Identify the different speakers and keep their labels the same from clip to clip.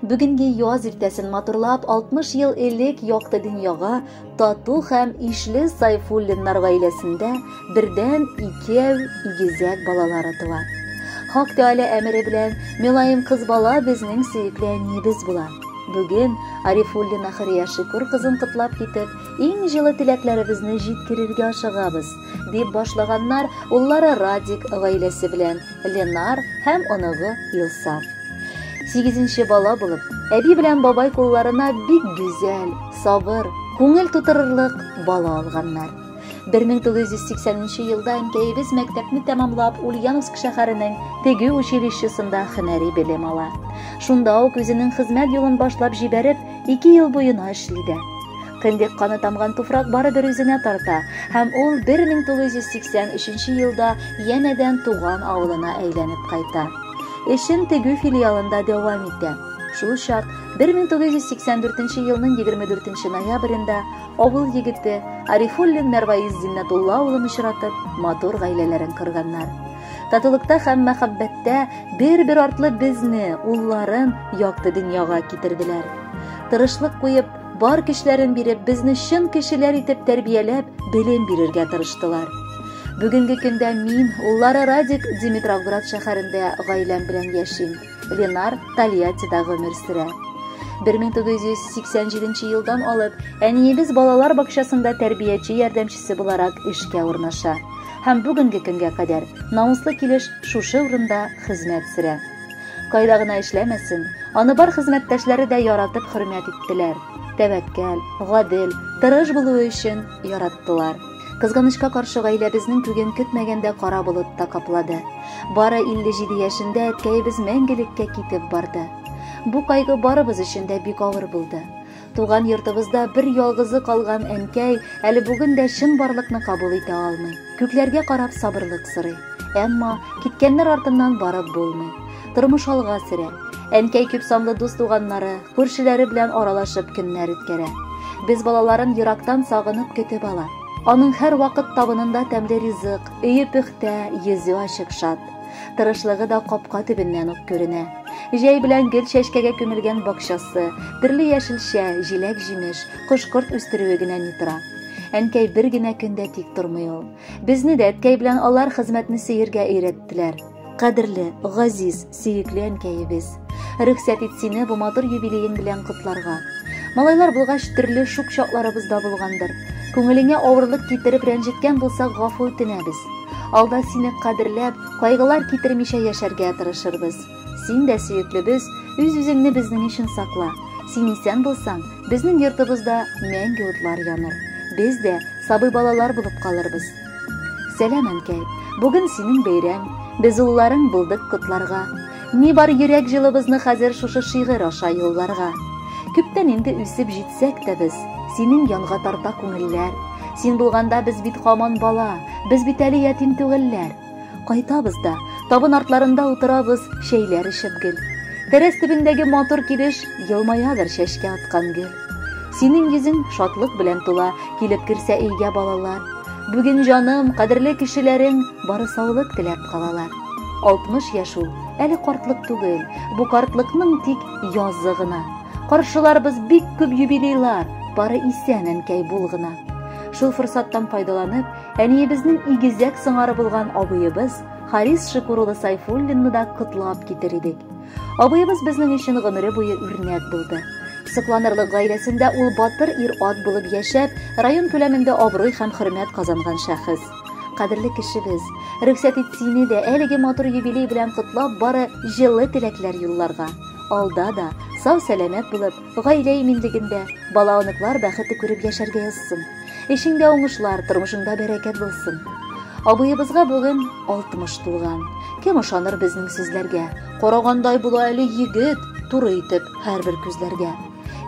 Speaker 1: Бүгенге яз иртәсен матурлап, 60 ел элек якты дөньяга тату һәм ишле Сайфуллиннар гаиләсендә бердән икәү игезәк балалары туа. Хак Тәгалә әмере белән мөлаем кыз бала безнең сөекле әниебез була. Бүген Арифуллина Хөрия Шөкүр кызын котлап китеп, иң җылы теләкләребезне җиткерергә ашыгабыз, дип башлаганнар уллары Радик гаиләсе белән Ленар һәм оныгы Илсаф. Сигезенче бала булып, әби белән бабай кулларына бик гүзәл, сабыр, күңел тутырырлык бала алганнар. 1980 елда әнкәебез мәктәпне тәмамлап, Ульяновск шәһәренең тегү училищесында һөнәри белем ала. Шунда ук үзенең хезмәт юлын башлап җибәреп, 2 ел буена эшли дә. Кендек каны тамган туфрак барыбер үзенә тарта һәм ул 1983 елда янәдән туган авылына әйләнеп кайта. Эшен тегү филиалында дәвам итә. Шул чак 1984 елның 24 ноябрендә авыл егете Арифуллин Мәрваиз Зиннәтулла улын очратып, матур гаиләләрен корганнар. Татулыкта һәм мәхәббәттә бер-бер артлы безне, улларын якты дөньяга китерделәр. Тырышлык куеп, бар көчләрен биреп, безне чын кешеләр итеп тәрбияләп, белем бирергә тырыштылар. Бүгенге көндә мин, уллары Радик Димитровград шәһәрендә гаиләм белән яшим. Ленар Тольяттида гомер сөрә. 1987 елдан алып, әниебез балалар бакчасында тәрбияче ярдәмчесе буларак эшкә урнаша. Һәм бүгенге көнгә кадәр намуслы килеш шушы урында хезмәт сөрә. Кайда гына эшләмәсен, аны бар хезмәттәшләре дә яратып хөрмәт иттеләр. Тәвәккәл, гадел, тырыш булуы өчен яраттылар. Кызганычка каршы гаиләбезнең күген көтмәгәндә кара болыт та каплады. Бары 57 яшендә әткәебез мәңгелеккә китеп барды. Бу кайгы барыбыз өчен дә бик авыр булды. Туган йортыбызда бер ялгызы калган әнкәй әле бүген дә чынбарлыкны кабул итә алмый. Күкләргә карап сабырлык сорый. Әмма киткәннәр артыннан барып булмый. Тормыш алга сөрә. Әнкәй күп санлы дус туганнары, күршеләре белән аралашып көннәр үткәрә. Без балаларын ерактан сагынып көтеп ала. Аның һәр вакыт табынында тәмле ризык, өе пөхтә, йөзе ачык шат. Тырышлыгы да капка төбеннән үк күренә. Җәй белән гөл чәчкәгә күмелгән бакчасы, төрле яшелчә, җиләк-җимеш, кош-корт үстерүе генә ни тора. Әнкәй бер генә көндә тик тормый ул. Безне дә әткәй белән алар хезмәтне сөергә өйрәттеләр. Кадерле, газиз, сөекле әнкәебез. Рөхсәт ит сине бу матур юбилеең белән котларга. Малайлар булгач, төрле шук чакларыбыз да булгандыр. Күңелеңә авырлык китереп рәнҗеткән булсак, гафу үтенәбез. Алда сине кадерләп, кайгылар китермичә яшәргә тырышырбыз. Син дә сөеклебез, үз-үзеңне безнең өчен сакла. Син исән булсаң, безнең йортыбызда мәңге утлар яныр. Без дә сабый балалар булып калырбыз. Сәлам, әнкәй. Бүген синең бәйрәм. Без улларың булдык котларга. Ни бар йөрәк җылыбызны хәзер шушы шигырь аша юлларга. Күптән инде үсеп җитсәк тә без, синең янга тарта күңелләр. Син булганда без бит һаман бала, без бит әле ятим түгелләр. Кайтабыз да, табын артларында утырабыз, чәйләр эчеп гел. Тәрәз төбендәге матур килеш елмаядыр чәчкә аткан гөл. Синең йөзең шатлык белән тула, килеп керсә өйгә балалар. Бүген җаным, кадерле кешеләрең бары саулык теләп калалар. 60 яшь ул, әле картлык түгел, бу картлыкның тик язы гына. Каршыларбыз бик күп юбилейлар, бары исән әнкәй бул гына. Шул форсаттан файдаланып, әниебезнең игезәк сыңары булган абыебыз Харис Шөкүр улы Сайфуллинны да котлап китер идек. Абыебыз безнең өчен гомере буе үрнәк булды. Сокланырлык гаиләсендә ул батыр ир-ат булып яшәп, район күләмендә абруй һәм хөрмәт казанган шәхес. Кадерле кешебез, рөхсәт ит сине дә әлеге матур юбилей белән котлап, бары җылы теләкләр юлларга. Алда да сау-сәламәт булып, гаилә иминлегендә, бала-оныклар бәхете күреп яшәргә язсын. Эшеңдә уңышлар, тормышыңда бәрәкәт булсын. Абыебызга бүген 60 тулган. Кем ышаныр безнең сүзләргә? Карагандай була әле егет, туры итеп һәрбер күзләргә.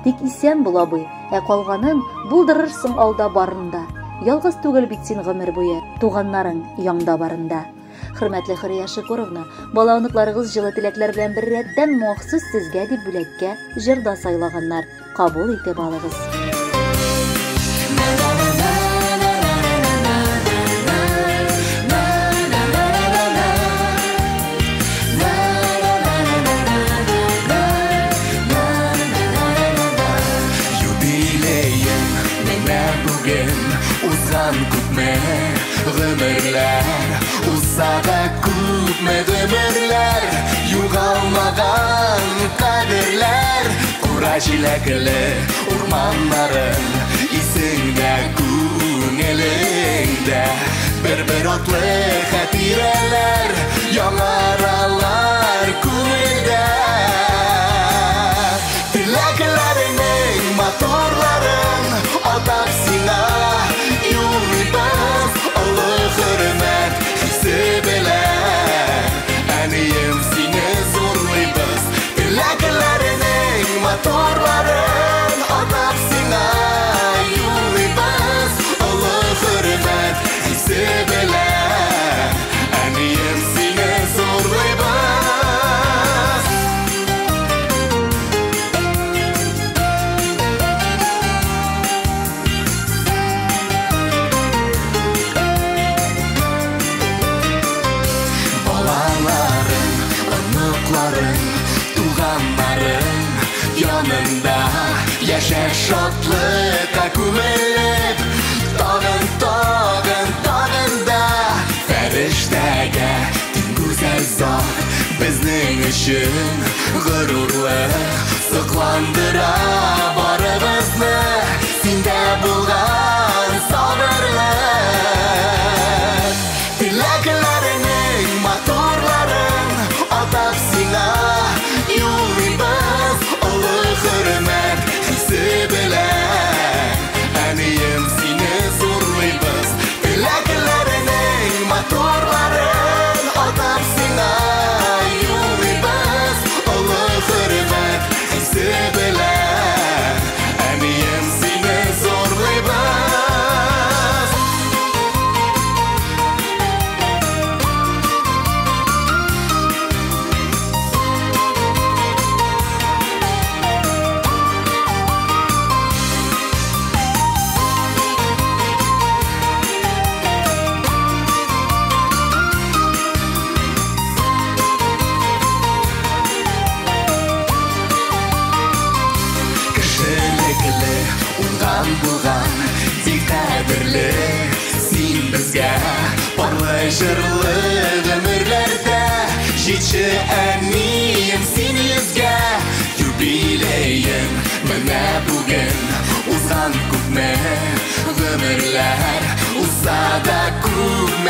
Speaker 1: Тик исән бул, абый, ә калганын булдырырсың алда барында. Ялгыз түгел бит син гомер буе, туганнарың яңда барында. Хөрмәтле Хөрия Шөкүровна, бала оныкларыгыз җылы теләкләр белән бер рәттән махсус сезгә дип бүләккә җыр да сайлаганнар. Кабул итеп алыгыз.
Speaker 2: күпме гомерләр, узса да күпме гомерләр, югалмаган кадерләр. Кура җиләкле урманнарың исеңдә, күңелеңдә. Бер-бер атлы хатирәләр яңаралар күңелдә. Теләкләреңнең матурларын атап сиңа юллыйбыз, олы хөрмәт хисе белән. Әнием, сине зурлыйбыз. Теләкләреңнең матурларын атап сиңа юллыйбыз, олы хөрмәт хисе белән. Әнием, сине зурлыйбыз. Балаларың, оныкларың, туганнарың янында яшә шатлыкка күмелеп, тагын, тагын, тагын да фәрештәгә тиң гүзәл зат, безнең өчен горурлык, сокландыра барыбызны синдә булган сабырлык. Теләкләреңнең матурларын атап сиңа юллыйбыз, олы хөрмәт хисе белән. Әнием, сине зурлыйбыз. Теләкләреңнең матурларын атап сиңа юллыйбыз, олы хөрмәт хисе белән. Әнием, сине зурлыйбыз. Кешелекле, уңган булган, бик кадерле син безгә, парлы җырлы гомерләрдә җитше әнием син йөзгә. Юбилеең менә бүген, узган күпме гомерләр, узса да күпме